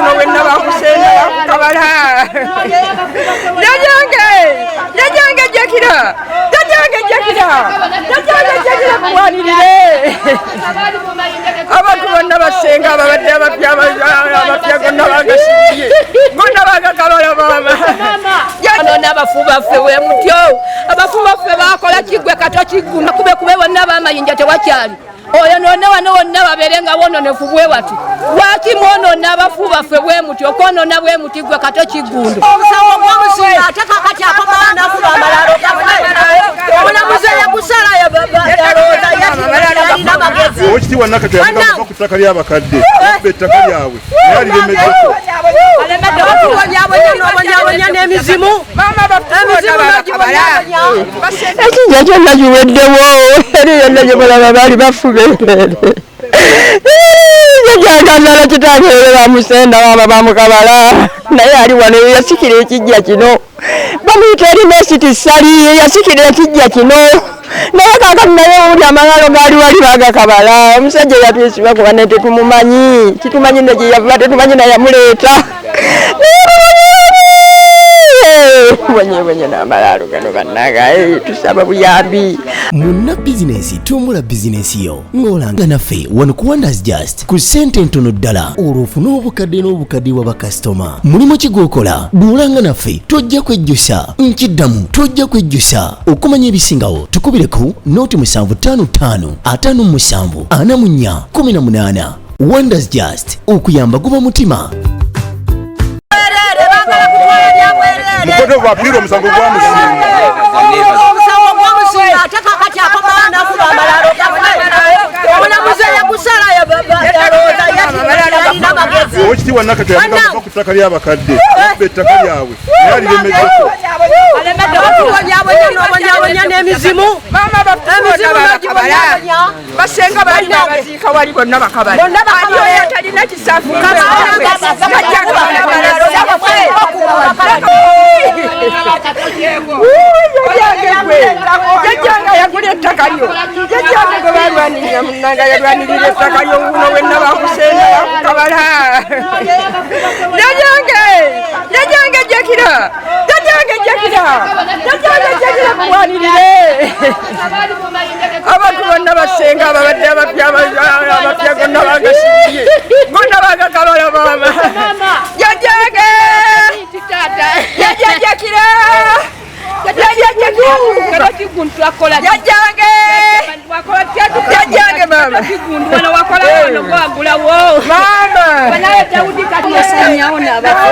Wuno wenna bakusenda bakukabala. Jjajjange, jjajjange Jakira, jjajjange Jakira, jjajjange Jakira muwanirire. Abantu bonna basenga ababadde abapya abapya gonna bagasibye gonna bagakabala maama. N'abafu baffe bwe mutyo, abafu baffe bakola kigwe kato kiguma kube kube bonna bamayinja tewakyali. Oyo nonna wano wonna babeere nga wononefu bwe bati. Lwaki mwonoona abafu baffe bwe mutyo, okwonoona bwe muti gwe kato kiggundu? Omusango gw'omusinga ate kakati akomawo n'akuba amalalo gaffe. Omulamuzi eyagusala yalowooza yalina amagezi. Owekitiibwa Nakato yamugamba ku ttaka ly'abakadde, yabba ettaka lyabwe naye aliremeddeko. Batubonyaabonya n'obonyaabonya n'emizimu. Emizimu n'ogibonyaabonya. Ekijja kyonna kiweddewo, eri yonna gye mulaba baali bafubeerere. Jjajjange azaala kitange oyo bamusenda baaba bamukabala, naye ali wano yasikira ekijja kino. Bamuyita Ernest Ssali, yasikira ekijja kino. Naye kaakati naye owuli amalalo gaali wali baagakabala. Omusajja yatwesiba kuba ne tetumumanyi, kitumanyi ne gye yava, tetumanyi na yamuleeta. Bonyebonye n'amalaalo gano bannange, tusaba buyambi. Munna bizinensi, tumbula bizinensi yo ng'olanga naffe wano ku Wonders Just ku ssente entono ddala, olwo ofune obukadde n'obukadde bwa bakasitoma. Mulimu ki gw'okola? Bw'olanga naffe tojja kwejjusa. Nkiddamu, tojja kwejjusa. Okumanya ebisingawo tukubire ku 0755 57 44 18. Wonders Just, okuyamba guba mutima. Mukoto bwapiira omusango gwamusinga. Omusango gw'omusinga ate kakati akomawo n'akuba amalalo gaffe. Omulamuzi eyagusala yalowooza yalina amagezi. Owekitiibwa Nakato yamugamba ku ttaka ly'abakadde, yabba ettaka lyabwe naye aliremeddeko. Batubonyaabonya n'obonyaabonya n'emizimu. Emizimu n'ogibonyaabonya. Basenga balina abaziika wali bonna bakabala. Bonna bakabala. Ani oyo atalina kisafu? Jjajjange yagula ettaka lyo. Jjajjange gwe balwanirira munnange yalwanirira ettaka lyo wuno wenna bakusenda bakukabala. Jjajjange, jjajjange Jakira, jjajjange Jakira, jjajjange Jakira muwanirire. Abantu bonna basenga ababadde abapya abapya gonna bagasibye gonna bagakabala maama. Jjajjange, jjajja Jakira, jjajja Jakira, jjajjange, jjajjange maama. Wano wakola wano gwagulawo. Maama. Banaye Daudi kati yasanyawo n'abafu.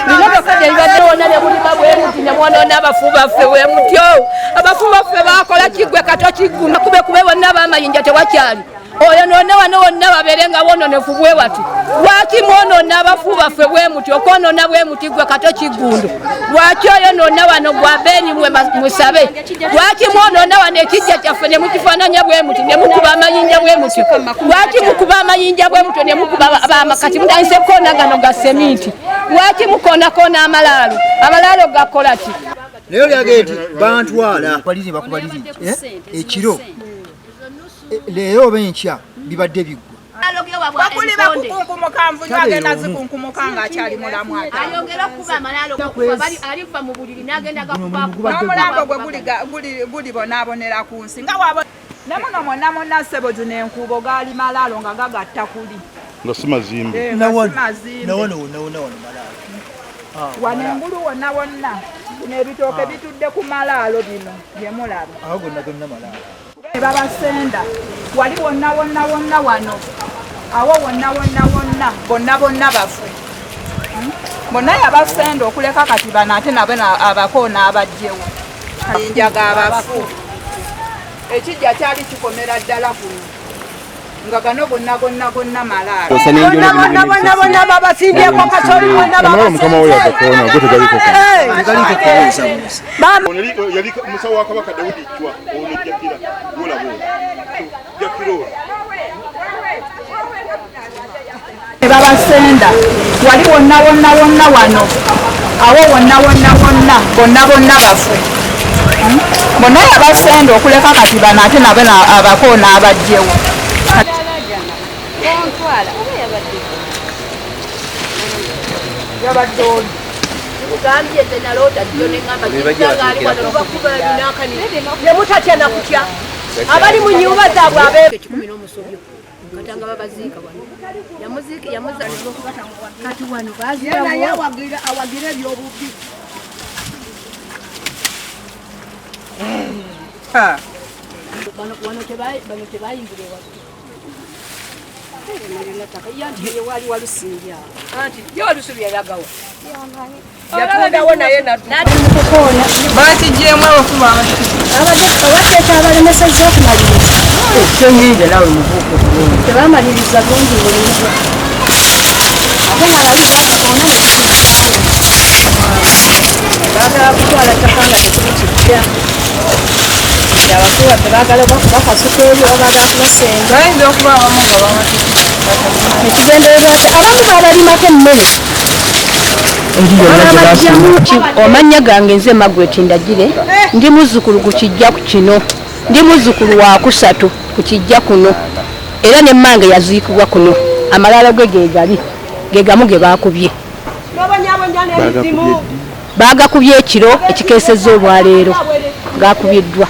Bino byokka bye bibadde wonna ne mulima bwe muti ne mwonoona abafu baffe bwe mutyo. Abafu baffe baakola kigwe kato kiguma kube kube bonna bamayinja tewakyali. Oyo nonna wano wonna babeere nga wononefu bwe bati. Lwaki mwonoona abafu baffe bwe mutyo, okwonoona bwe muti gwe kato kiggundu? Lwaki oyo nonna wano gwa Beni mwe musabe? Lwaki mwonoona wano ekijja kyaffe ne mukifaananya bwe muti ne mukuba amayinja bwe mutyo? Lwaki mukuba amayinja bwe mutyo ne mukuba kati mutandise kukoona gano ga seminti? Lwaki mukoonakoona amalaalo? Amalaalo gakola ki? Naye olyagee nti bantwala baliri bakubaliri ekiro leero oba enkya bibadde biggwa. Bakuli bakukunkumuka nvunyu agenda zikunkumuka ng'akyali mulamu ate. Ayongera okukuba amalaalo aliva mu buliri n'agenda gakuba. N'omulambo gwe gulibonaabonera ku nsi nga wabo ne muno mwonna mwonna ssebo zino enkuubo gaali malaalo nga gagatta kuli. Nga si mazimbe. Nawano wonna wonna wano malaalo. Wano engulu wonna wonna bino ebitooke bitudde ku malaalo bino bye mulaba. Ago gonna gonna malaalo. Babasenda wali wonna wonna wonna wano awo wonna wonna wonna bonna bonna bafu bonna yabasenda okuleka kati bano ate nabo abakoona abajjewo njaga abafu. Ekijja kyali kikomera ddala kuno nga gano gonna gonna gonna malaalo. Bonna bonna bonna babasimbyeko kasoli bonna Amalaalo mukama we yagakoona gwe tegaliko. Tegaliko kubuusabuusa. Ono yali musawo wa Kabaka Daudi Chwa, ono Jakira gw'olaba ono. Jakira ono. Babasenda wali wonna wonna wonna wano awo wonna wonna wonna bonna bonna bafu bonna yabasenda okuleka kati bano ate nabo abakoona abajjewo. Nemutatya nakutya abali mu nyumba zaabwe abe Katanga babaziika wano. Yamuziika yamuza kati wano baziika naye awagira ebyobubi. Wano tebayingira ewaffe. Wali walusimbya. Anti ye walusimbya yagawa. Yatundawo naye mukukoona. Bakigyemu abafu abadde ekyabalemesezza okumaliriza. Ekyennyanja naawe mubuuke bulungi. Tebamaliriza bulungi mulimu gwa. Ate nga bali bakoona baagala kutwala ttaka nga tekuli kijja. Abafu baffe baagala bakasuka eri oba baagala kubasenda. Bayinza okuba abamu nga bamatidde. Ekigendererwa abamu babalimako emmere. Amannya gange nze Margaret Ndagire, ndi muzzukulu ku kijja kino, ndi muzzukulu wa kusatu ku kijja kuno, era ne mmange yaziikibwa kuno, amalaalo ge geegali, ge gamu ge baakubye. Baagakubye ekiro ekikeesezza olwaleero, gaakubiddwa.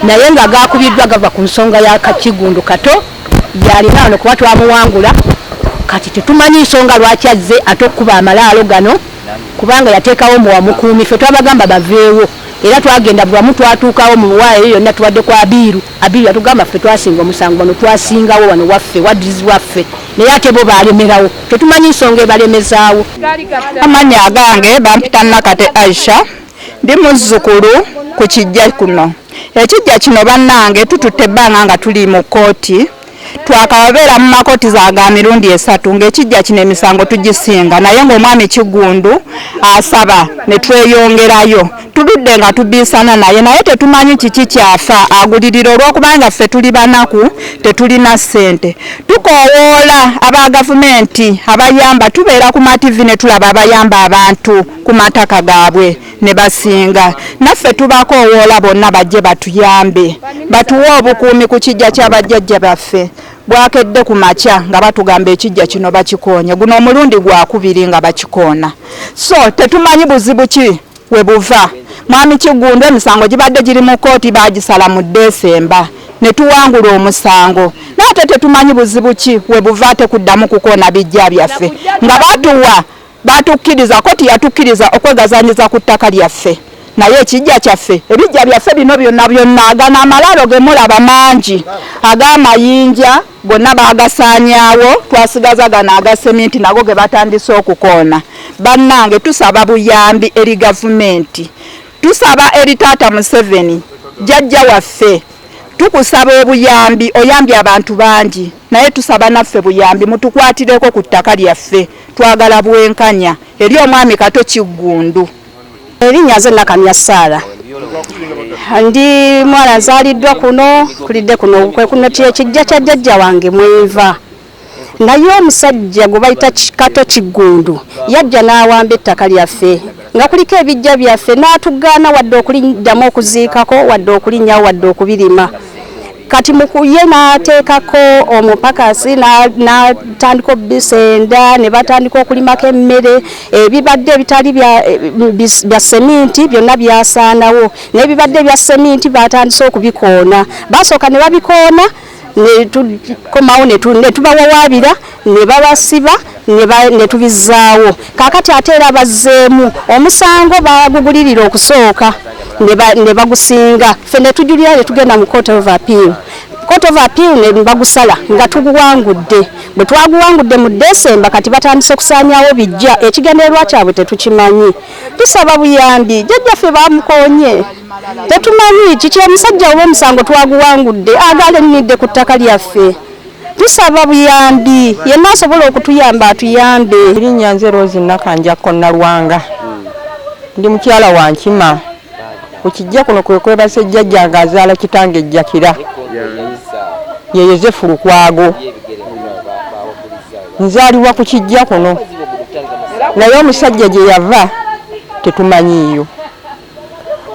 Naye nga gaakubiddwa gava ku nsonga ya Kiggundu Kato, yalina wano kuba twamuwangula. Kati tetumanyi nsonga lwaki azze ate okukuba amalaalo gano kubanga yateekawo muwamukuumi ffe twabagamba baveewo era twagenda bwamu twatuukawo mu buwaayo yonna tubadde ku Abiiru. Abiiru yatugamba ffe twasinga omusango wano twasingawo wano waffe waddizi waffe naye ate bo baalemerawo tetumanyi nsonga ebalemezaawo. Amannya agange bampita Nakate Aisha, ndi muzzukulu ku kijja kuno. Ekijja kino bannange tututte ebbanga nga tuli mu kkooti. Twakababeera mu makooti za mirundi esatu ng'ekijja kino emisango tugisinga naye ng'omwami Kiggundu asaba ne tweyongerayo. Tuludde nga tubiisana naye naye tetumanyi kiki kyafa agulirira olw'okubanga ffe tuli banaku tetulina ssente. Tukoowoola aba gavumenti abayamba, tubeera ku mativi ne tulaba abayamba abantu ku mataka gaabwe ne basinga. Naffe tubakoowoola bonna bajje batuyambe batuwe obukuumi ku kijja ky'abajjajja baffe. Bwakedde ku makya nga batugamba ekijja kino bakikoonye, guno omulundi gwakubiri nga bakikoona. So tetumanyi buzibu ki we buva. Mwami Kiggundu emisango gibadde giri mu kkooti baagisala mu Desemba ne tuwangula omusango naye ate tetumanyi buzibu ki we buva ate kuddamu kukoona bijja byaffe nga batuwa batukkiriza kkooti yatukkiriza okwegazanyiza ku ttaka lyaffe naye ekijja kyaffe ebijja byaffe bino byonna byonna agano amalaalo ge mulaba mangi ag'amayinja gonna baagasaanyaawo twasigaza gano aga seminti nago ge batandise okukoona. Bannange tusaba buyambi eri gavumenti, tusaba eri taata Museveni jjajja waffe, tukusaba obuyambi, oyambye abantu bangi naye tusaba naffe buyambi mutukwatireko ku ttaka lyaffe, twagala bwenkanya eri omwami Kato Kiggundu. Erinnya nze Nakamya Sarah, ndi mwana nzaaliddwa kuno, kulidde kuno kwe kuno ekijja kya jjajja wange mwenva. Naye omusajja gwe bayita Kato Kiggundu yajja n'awamba ettaka lyaffe nga kuliko ebijja byaffe n'atugaana wadde okuliddamu okuziikako wadde okulinnyawo wadde okubirima. Kati ye n'ateekako omupakasi n'atandika obisenda ne batandika okulimako emmere, ebibadde ebitali bya seminti byonna byasaanawo n'ebibadde bya seminti batandise okubikoona. Basooka ne babikoona ne tukomawo ne tubawawaabira ne babasiba ne tubizzaawo. Kaakati ate era bazzeemu omusango bagugulirira okusooka ne bagusinga ffe ne tujulira ne tugenda mu Court of Appeal. Court of Appeal ne bagusala nga tuguwangudde. Bwe twaguwangudde mu Desemba kati batandise okusaanyaawo bijja, ekigendererwa kyabwe tetukimanyi. Tusaba buyambi, jjajjaffe bamukoonye tetumanyi kiki omusajja oba omusango twaguwangudde agalemidde ku ttaka lyaffe. Tusaba buyambi, yenna asobola okutuyamba atuyambe. Erinnya nze Rose Nakanjakko Nalwanga, ndi mukyala wa Nkima. Ku kijja kuno kwe kwebase jjajjange azaala kitange Jjakira, ye Yozefu Lukwago. Nzaalibwa ku kijja kuno naye omusajja gye yava tetumanyiiyo.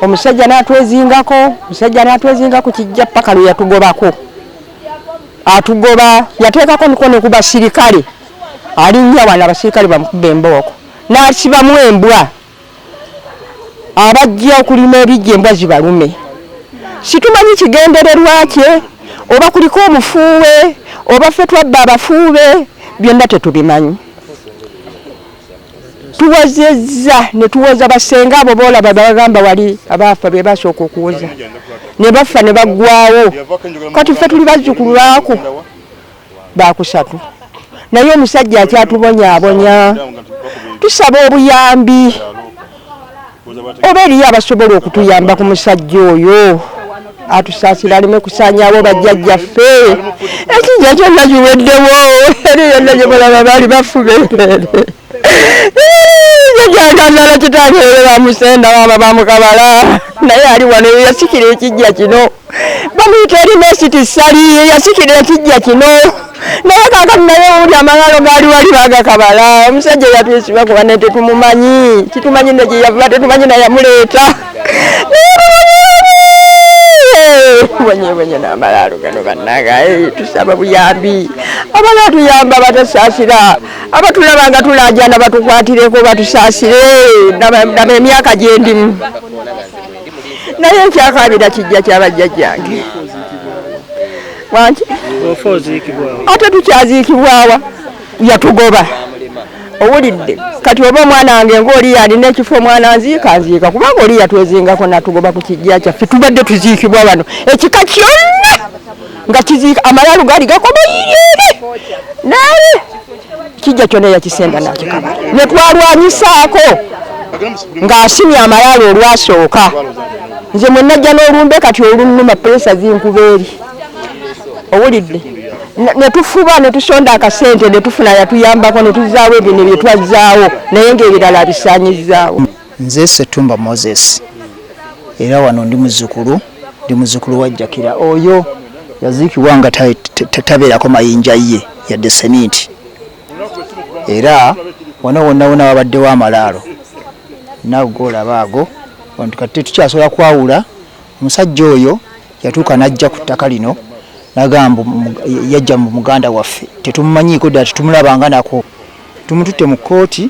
Omusajja n'atwezingako, omusajja n'atwezinga ku kijja paka lwe yatugobako. Atugoba, yateekako mikono ku basirikale, alinnya wano abasirikale bamukuba embooko, n'asibamu embwa abajja okulima ebijja embwa zibalume. Situmanyi kigendererwa kye, oba kuliko omufuuwe oba ffe twabba abafuube, byonna tetubimanyi. Tuwozezza ne tuwoza basenga abo boolaba bagamba wali abaafa be basooka okuwoza ne bafa ne baggwawo. Kati ffe tuli bazzukulu baako bakusatu, naye omusajja akyatubonyaabonya. Tusaba obuyambi oba eriyo abasobola okutuyamba ku musajja oyo, atusaasira aleme kusaanyaawo bajjajjaffe. Ekijja kyonna kiweddewo, eri yonna gye mulaba baali bafubeerere. Jjajjange kitange bamusenda baba bamukabala, naye ali wano yasikira ekijja kino, bamuyita Ernest Ssali, yasikira ekijja kino, naye kaakati naye owuli amalalo gaali wali bagakabala. Omusajja yatwesiba kuba ne tetumumanyi, kitumanyi ne gye yava, tetumanyi na yamuleeta. Bonyebonye n'amalaalo gano bannange, tusaba buyambi, abanaatuyamba batasaasira, abatulaba nga tulaajana batukwatireko batusaasire. Ndaba emyaka gye ndimu, naye nkyakaabira kijja kya bajjajjange. Wangi ate tukyaziikibwawa, yatugoba owulidde. Kati oba omwana wange ng'oli alina ekifo omwana nziika nziika, kubanga oli yatwezingako natugoba ku kijja kyaffe. Tubadde tuziikibwa wano ekika kyonna nga kiziika, amalaalo gaali gakoma iri, naye kijja kyonna yakisenda n'akikabala. Ne twalwanyisaako ng'asimye amalaalo olwasooka. Nze mwe najja n'olumbe kati olunnuma puresa zinkuba eri, owulidde. Ne tufuba ne tusonda akasente ne tufuna yatuyambako ne tuzzaawo ebino bye twazzaawo, naye ng'ebirala abisaanyizzaawo. Nze Ssetumba Moses, era wano ndi muzzukulu, ndi muzzukulu wa Jjakira. Oyo yaziikibwa nga tabeerako mayinja ye yadde seminti, era wano wonna wonna wabaddewo amalaalo nago olaba ago. Kati tetukyasobola kwawula. Omusajja oyo yatuuka n'ajja ku ttaka lino n'agamba yajja mu muganda waffe, tetumumanyiiko ddala, tetumulabanga nako, tumututte mu kkooti.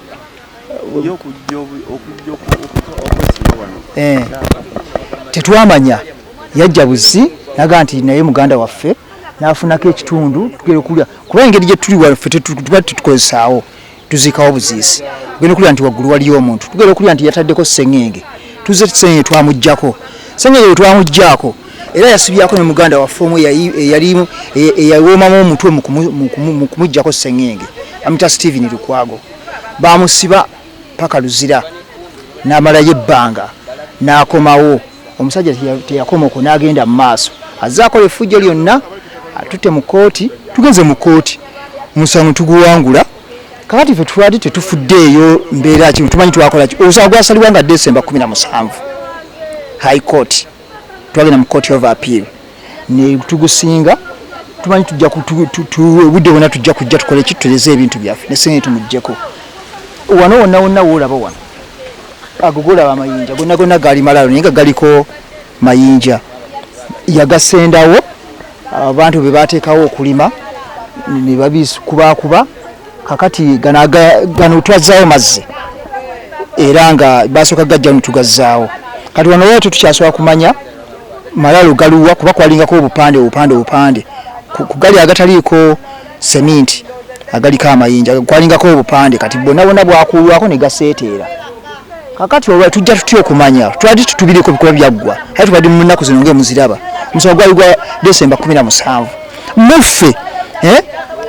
Tetwamanya yajja buzi n'agamba nti naye muganda waffe, n'afunako ekitundu tugenda okulya, kuba engeri gye tuli waffe tuba tetukozesaawo, tuziikawo buziisi. Tugenda okulya nti waggulu waliyo omuntu, tugenda okulya nti yataddeko ssengenge, tuzze ssengenge twamuggyako, ssengenge bwe twamuggyaako era yasibyako ne muganda waffe omu eyawoomamu omutwe mu kumuggyako ssengenge, bamuyita Steven Lukwago. Bamusiba paka Luzira n'amalayo ebbanga n'akomawo. Omusajja teyakoma okwo, n'agenda mu maaso azze akola effujjo lyonna, atutte mu kkooti. Tugenze mu kkooti, omusango tuguwangula. Kakati ffe twali tetufuddeeyo mbeera ki, tumanyi twakola ki. Omusango gwasalibwa nga December 17 High Court, twagenda mu Court of Appeal ne tugusinga. Tumanyi tujja obudde bwonna tujja kujja tukole ki, tutereze ebintu byaffe ne sente tumuggyeko. Wano wonna wonna woolaba wano ago golaba amayinja gonna gonna gaali malaalo, naye nga galiko mayinja. Yagasendawo abantu be bateekawo okulima ne babikubakuba. Kakati gano twazzaawo mazzi, era nga basooka gajja ne tugazzaawo. Kati wano wali tetukyasobola kumanya malaalo galuwa, kuba kwalingako obupande obupande obupande ku gali agataliiko seminti agaliko amayinja, kwalingako obupande. Kati bwonna bwonna bwakuulwako ne gaseeteera. Kakati olwa tujja tutya okumanya? Twali tutubireko bikuba byaggwa, aye tubadde mu nnaku zino ng'emuziraba. Omusango gwali gwa Desemba 17 muffe,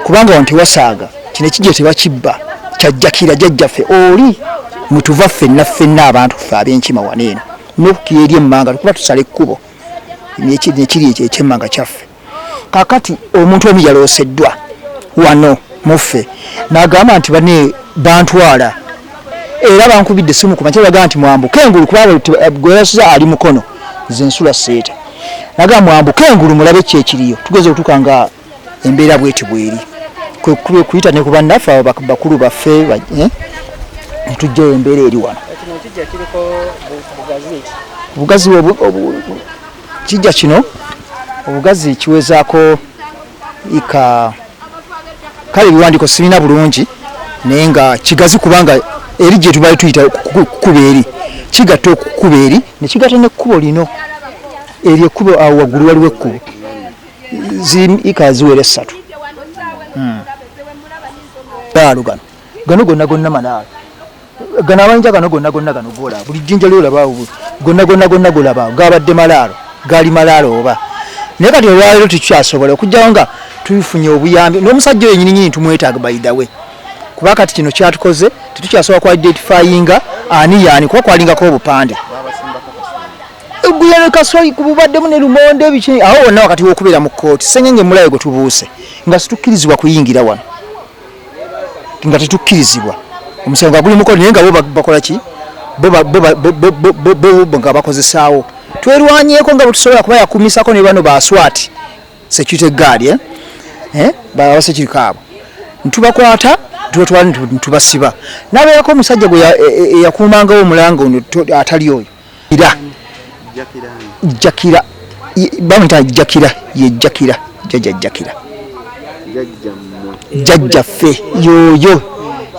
kubanga wano tewasaaga, kino ekijja tebakibba, kyajjakira jjajjaffe oli mwetuva ffenna ffenna abantu ffe ab'enkima wano eno n'okukira eri emmanga, kuba tusala ekkubo nekiri ekyemmanga kyaffe. Kakati omuntu omu yalooseddwa wano muffe n'agamba nti bane bantwala, era bankubidde essimu ku makya bagamba nti mwambuke engulu, kuba gwe yasuza ali Mukono, nze nsula Seeta. Nagamba mwambuke engulu mulabe ki ekiriyo. Tugeze okutuuka nga embeera bweti bweri, kuyita ne ku bannaffe abo bakulu baffe ne tujjayo embeera eri wano. Obugazi kijja kino obugazi kiwezaako Ika kale ebiwandiiko sirina bulungi, naye nga kigazi kubanga eri gye tubali tuyita kukuba eri kigatta okukuba eri ne kigatta n'ekkubo lino eryo ekkubo awo waggulu waliwo ekkubo ika ziwera 3. Malaalo gano gano gonna gonna malaalo gano amayinja gano gonna gonna gano golaba buli jjinja lyolaba gonna gonna gonna golaba gabadde malaalo gaali malaalo oba naye kati olwaleero tekikyasobola okujjawo nga tufunye obuyambi n'omusajja oyo nyini nyini tumwetaaga by the way, kuba kati kino kyatukoze tetukyasobola ku identifyinga ani yaani kuba kwalingako obupande guyane kaswali kububaddemu ne lumonde biki awo wonna wakati w'okubeera mu kkooti. Ssenyenge mulabe gwe tubuuse nga situkkirizibwa kuyingira wano, nga tetukkirizibwa omusango nga guli mukono naye nga bo bakola ki bo nga bakozesaawo. Twerwanyeeko nga bwe tusobola kuba yakumisako ne bano ba SWAT security guard ba security abo ntubakwata tubatwala ntubasiba. Nabeerako omusajja gwe eyakuumangawo omulanga ono atali oyo era Jakira bamuyita Jakira ye Jakira jjajja Jakira jjajjaffe yoyo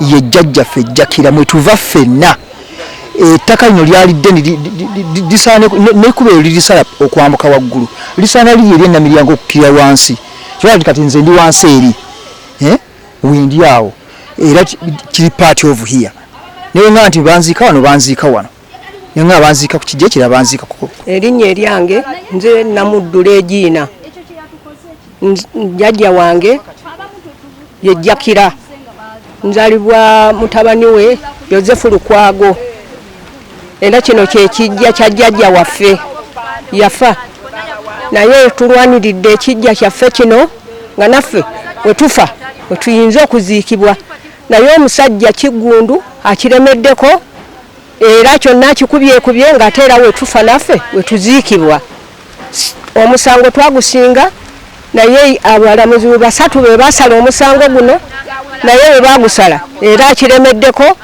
ye jjajjaffe Jakira mwe tuva ffenna. Ettaka lino lyali ddene lisaana n'ekkubo eryo lirisala okwambuka waggulu lisaana liri eri Namiryango okukkirira wansi. Kyova kati nze ndi wansi eri wendi awo era kiri part of here naye nga nti banziika wano banziika wano naye nga banziika ku kijja ekirala banziika ku erinnya eryange nze Namuddula Egiina jjajja wange ye Jakira nzalibwa mutabani we Yozefu Lukwago era kino kye kijja kya jjajja waffe yafa naye tulwaniridde ekijja kyaffe kino nga naffe we tufa we tuyinza okuziikibwa naye omusajja Kiggundu akiremeddeko era kyonna akikubyekubye ng'ate era we tufa naffe we tuziikibwa. Omusango twagusinga naye abalamuzi basatu be basala omusango guno naye we bagusala era akiremeddeko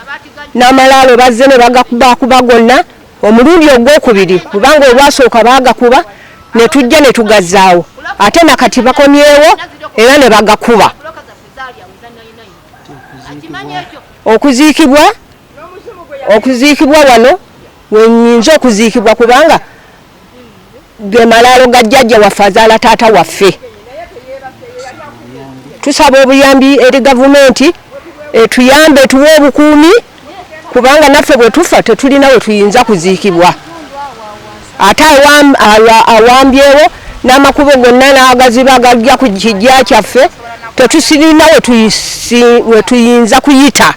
n'amalaalo bazze ne bagakubakuba gonna omulundi ogwokubiri kubanga olwasooka baagakuba ne tujja ne tugazzaawo ate nakati bakomyewo era ne bagakuba. Okuziikibwa wano wenyinza okuziikibwa kubanga ge malaalo ga jjajja waffe azaala taata waffe. Tusaba obuyambi eri gavumenti etuyambe etuwe obukuumi kubanga naffe bwe tufa tetulina we tuyinza kuziikibwa. Ate awambyewo n'amakubo gonna n'agaziba gajja ku kijja kyaffe tetusirina we tuyinza kuyita.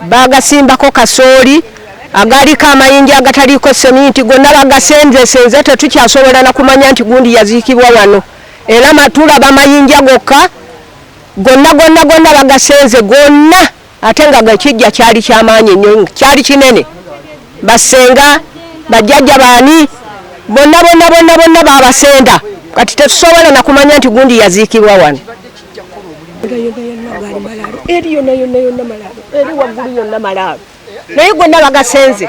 Bagasimbako kasooli agaliko amayinja agataliiko seminti gonna bagasenzesenze tetukyasobola na kumanya nti gundi yaziikibwa wano era matulaba mayinja gokka gonna gonna gonna bagasenze gonna ate nga ekijja kyali kyamaanyi nnyo kyali kinene. Basenga bajjajja baani bonna bonna bonna bonna babasenda kati tetusobola na kumanya nti gundi yaziikibwa wano. Eri yonna yonna yonna malaalo eri waggulu yonna malaalo naye gonna bagasenze.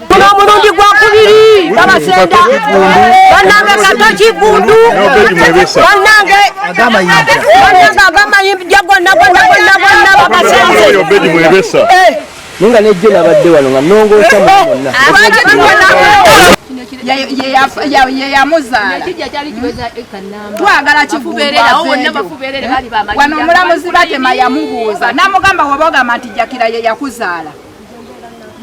Guno omulundi gwa kubiri babasenda bannange Kato Kiggundu bannange agamayinja gonna gonna gonna gonna bagasenze. Naye nga nejjo nabadde wano nga nnongoosa mu bonna. Ye yamuzaala twagala wano omulamuzi Batema yamubuuza n'amugamba woba ogamba nti Jakira ye yakuzaala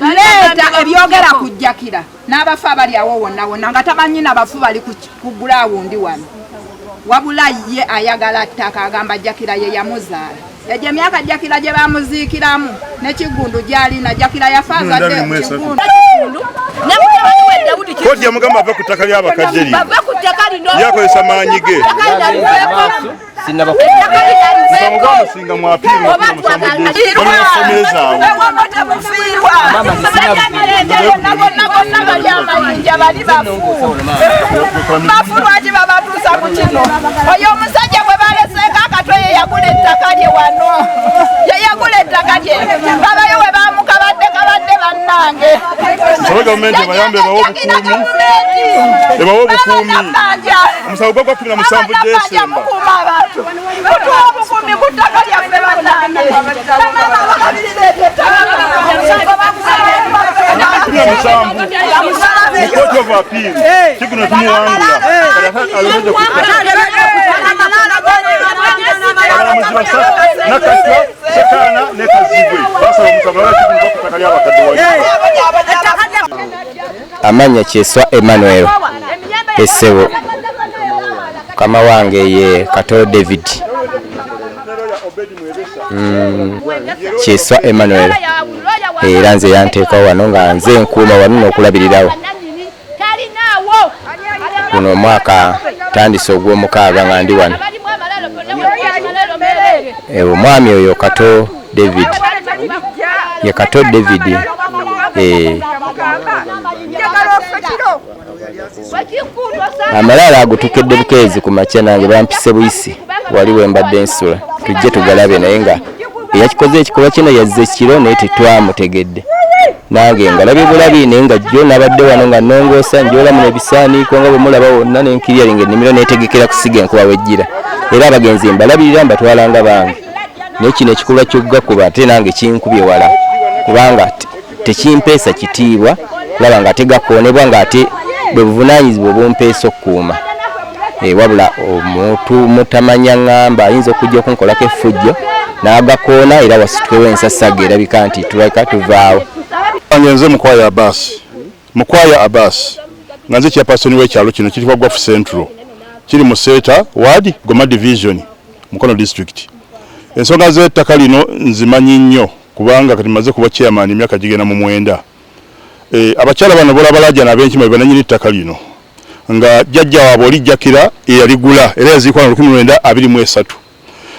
leeta ebyogera ku Jakira n'abafu abali awo wonna wonna nga tamanyi n'abafu bali ku gulawundi wano wabula ye ayagala ttaka agamba Jakira ye yamuzaala. Egyo emyaka Jakira gye bamuziikiramu ne Kiggundu gy'alina Jakira yafa azadde Kiggundu. Kkooti yamugamba ave ku ttaka ly'abakadde lino yakozesa maanyi ge musinga mwapiirwa bafu lwaki babatuusa ku kino? Oyo omusajja gwe baleseeko akatwe ye yagula ettaka lye wano ye yagula ettaka lye babayo we bamukabadde kabadde bannange. Sabe gavumenti ebayambe ebawe obukuumi ebawe obukuumi. Omusango gwagwa 17 Desemba. Mu Court of Appeal kiguno tumuwangula alemedde ku abalamuzi basatu, Nakatwa, Sekaana ne Kazibwe, basaba omusango lwaki ku ttaka ly'abakadde wali. Amanya Kyeswa Emmanuel Essebo, mukama wange ye Kato David. Kyeswa Emmanuel, era nze yanteekawo wano nga nze nkuuma wano n'okulabirirawo. Guno omwaka tandise ogw'omukaaga nga ndi wano. Omwami oyo Kato David ye Kato David. Amalaalo ago tukedde bukeezi ku makya, nange bampise buyisi wali we mbadde nsula tujje tugalabe, naye nga eyakikoze ekikolwa kino yazze kiro naye tetwamutegedde. Nange ngalabye bulabi, naye nga jjo nabadde wano nga nnongoosa njoolamu n'ebisaaniiko nga bwe mulaba wonna, nenkiryalinga ennimiro neetegekera kusiga enkuba wejjira, era abagenzi mbalabirira mbatwalanga bange. Naye kino ekikolwa ky'okugakuba ate nange kinkubye wala, kubanga tekimpeesa kitiibwa kulaba nga ate gakoonebwa, ng'ate bwe buvunaanyizibwa obumpeesa okukuuma. Wabula omuntu mutamanya ŋŋamba ayinza okujja okunkolako effujjo n'agakoona, era wasitukewo ensasagge erabika nti tulabika tuvaawo. Nze Mukwaya Abbas, Mukwaya Abbas, nga nze chairperson w'ekyalo kino kiritibwa Gwafu Central, kiri mu Seeta Ward, Goma Division, Mukono District. Ensonga z'ettaka lino nzimanyi nnyo kubanga kati maze kuba chairman emyaka gigenda mu 9. Abakyala bano bolaba Lajana ab'Enkima be bananyini ttaka lino, nga jjajja waabwe oli Jjakira eyaligula era yaziikwa mu 1923.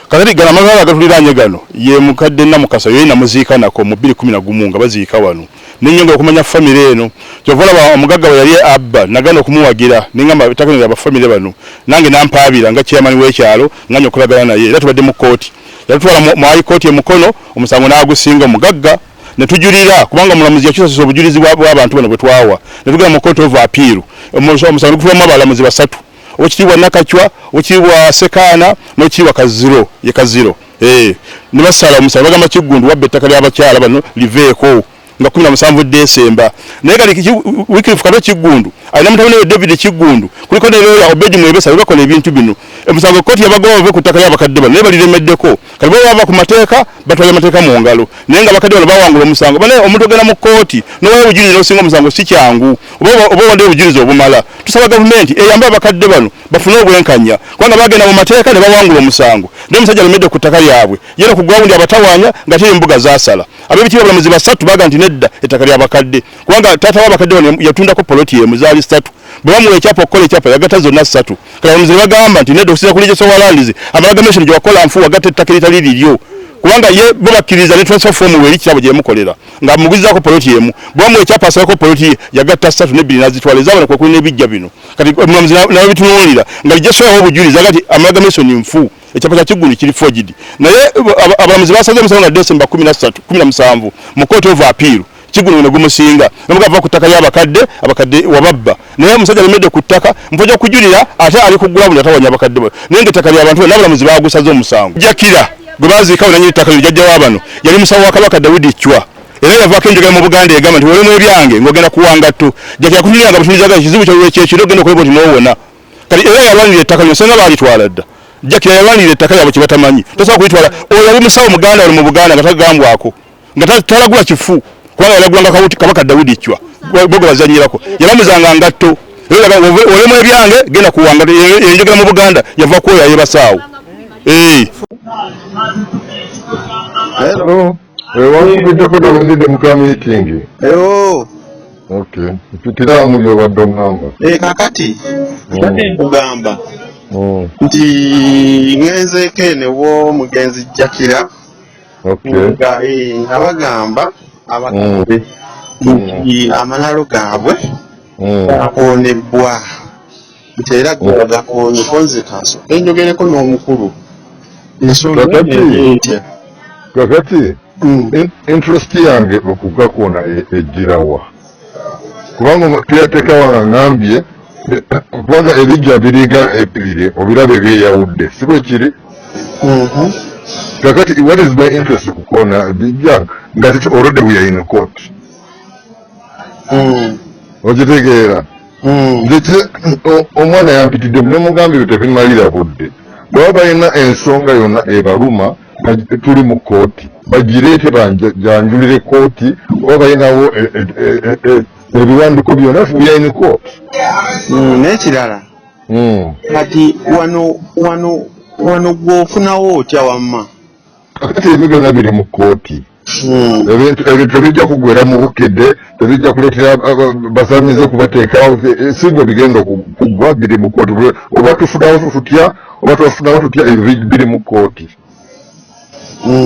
Kakati gano amalala agatuliraanye gano ye mukadde Namukasa yali namuziika nako mu 2011 nga baziika wano. Nenyongera okumanya famire eno, kyova olaba omugagga bwe yali abba nagana okumuwagira, nengamba ettaka lino lya famire bano, nange nampaabira nga chairman w'ekyalo nganya okulagana naye, era tubadde mu kkooti. Yatutwala mu High Court e Mukono, omusango n'agusinga omugagga, ne tujulira kubanga omulamuzi yakyusasusa obujulizi bw'abantu bano bwe twawa, ne tugenda mu Court of Appeal. Omusango gutulamu abalamuzi basatu, Owekitiibwa Nakacwa, Owekitiibwa Sekaana n'Owekitiibwa Kaziro, ye Kaziro. Ne basala omusango bagamba Kiggundu wabba ettaka ly'abakyala bano liveeko nga 17 Desemba. Naye kati Wycliffe Kato Kiggundu alina mutabani we David Kiggundu, kuliko ne lawyer Obedi Mwebesa, be bakola ebintu bino. Omusango kkooti yabagoba bave ku ttaka ly'abakadde bano, naye baliremeddeko. Kati bo bava ku mateeka, batwala amateeka mu ngalo, naye nga abakadde bano bawangula omusango. Banaye omuntu ogenda mu kkooti n'owayo obujulizi n'osinga omusango si kyangu, oba owaddeyo obujulizi obumala. Tusaba gavumenti eyambe abakadde bano bafune obwenkanya, kubanga bagenda mu mateeka ne bawangula omusango, naye omusajja alemedde ku ttaka lyabwe yera ku grawundi abatawaanya nga teri mbuga zaasala. Ab'ebitiibwa abalamuzi basatu baga nti nedda, ettaka ly'abakadde, kubanga taata w'abakadde bano yatundako poloti emu, zaali 3, bwe bamuwa ekyapa okukola ekyapa yagatta zonna 3. Kati abalamuzi ne bagamba nti nedda, okusinziira ku registrar wa lands, amalgamation gye wakola nfu, wagatta ettaka eritali liryo, kubanga ye bo bakkiriza ne transfer form weri kirabo gye yamukolera nga amuguzizaako poloti emu, bwe bamuwa ekyapa asalako poloti ye yagatta 3 n'ebbiri n'azitwala ezaabano kwe kuli n'ebijja bino. Kati omulamuzi n'abitunuulira nga registrar yawa obujulizi agati amalgamation nfu, ekyapa kya Kiggundu kiri forged. Naye abalamuzi basaze omusango nga December 13 17 mu Court of Appeal, Kiggundu ne gumusinga namugava ku ttaka ly'abakadde, abakadde wababba, naye omusajja alemedde ku ttaka mpoja okujulira ate ali ku ground atawanya abakadde bano, naye ng'ettaka ly'abantu bano n'abalamuzi baagusaze omusango. Jjakira gwe baaziikawo nannyini ttaka lino jjajja wa bano yali musawo wa Kabaka Dawudi Chwa, era yavaako enjogera mu Buganda egamba nti wolemu ebyange ng'ogenda kuwanga tto. Jjakira kutunulira nga butunuliza ga ekizibu kyo ekyekiro ogenda okuleba nti n'owona. Kati era yalwanirira ettaka lino, senga baalitwala dda. Jjakira yalwanirira ettaka lyabwe kye batamanyi, tosobola kulitwala. Oyo yali musawo Muganda wano mu Buganda nga tagambwako, nga talagula kifu, kubanga yalagulanga Kabaka Dawudi Chwa bo gwe bazannyirako, yalamuzanga ngatto. Olemu ebyange genda kuwanga, enjogera mu Buganda yava ku oyo ayebasaawo. Hello. Wankubiddeko nabadde mu ka meeting. Hello. Okay. Mpitira mu by'obadde oŋŋamba. Kakati mbadde nkugamba nti ŋŋenzeeko eno ew'omugenzi Jjakira nga nga bagamba abakadde nti amalalo gaabwe gakoonebwa, nti era gakoonye. Nze kansooke njogereko n'omukulu ensonga ntya. Kakati interest yange okugakoona ejjirawa? Kubanga caretaker wange aŋŋambye Kubanga ebijja biringa ebibiri, obiraba ebyeyawudde, si bwe kiri? Kakati what is my interest kukoona bijja nga titi already we are in court? Okitegeera? Nze omwana yampitidde nemugamba ebyo tebimalira budde. Bwaba balina ensonga yonna ebaluma, tuli mu kooti, bagireete banjulire kooti, oba balinawo ebiwandiiko byonna, we are in court. N'ekirala, kati wano wano wano gweofunawo otya wamma? Kakati ebyo byonna biri mu kooti. Ebintu ebyo tebijja kugwera mu Bukedde, tebijja kuleetera basamize kubateekawo, si bwe bigenda okuggwa. Biri mu kooti. Oba tufunawo tutya, oba twafunawo tutya, ebyo biri mu kooti.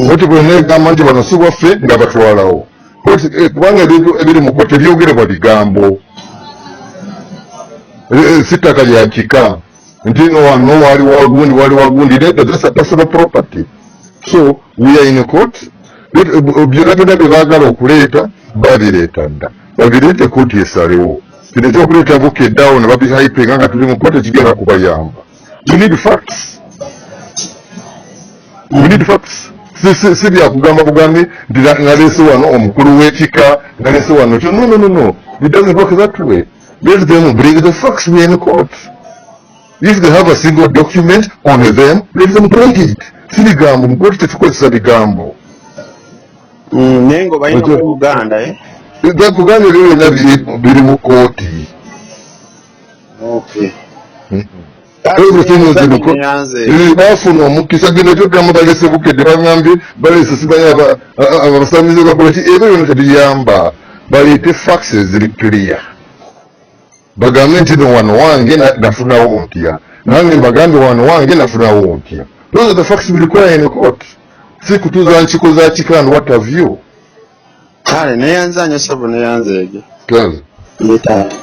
Kooti bwenegamba nti bano si bwaffe, nga batwalawo kooti, kubanga ebintu ebiri mu kooti tebyogerebwa bigambo. Si ttaka lya kika nti no wano wali wagundi, wali wagundi. Nedda, that's a personal property. So we are in court. Byonna byonna bye baagala okuleeta babireeta dda, babireete, kooti esalewo. Kino ekyokuleeta Bukedde awo ne babihypinga nga tuli mu kooti ekigenda kubayamba. We need facts, we need facts. Si byakugamba bugambi nti naleese wano omukulu w'ekika, naleese wano kyo. No, no, no, no, it doesn't work that way. Let them bring the facts. We are in court. If they have a single document on them, let them bring it. Si bigambo, mu kooti tetukozesa bigambo. Naye nga obalina ku Buganda, eh? Kugamba ebyo byonna biri mu kooti. Everything is in court. Bafuna omukisa gino kyogamba balese Bukedde, bagambye balese simanyi abasamize bakola ki, ebyo byonna tebiyamba. Baleete facts eziri clear, bagambe nti no wano wange nafunawo ntya, nange bagambe wano wange nafunawo ntya. Those are the facts we require in court, si kutuuza nkiiko za kika and what have you. Kale neyanza nnyo ssebo, neyanza egyo. Kale. Ye taata.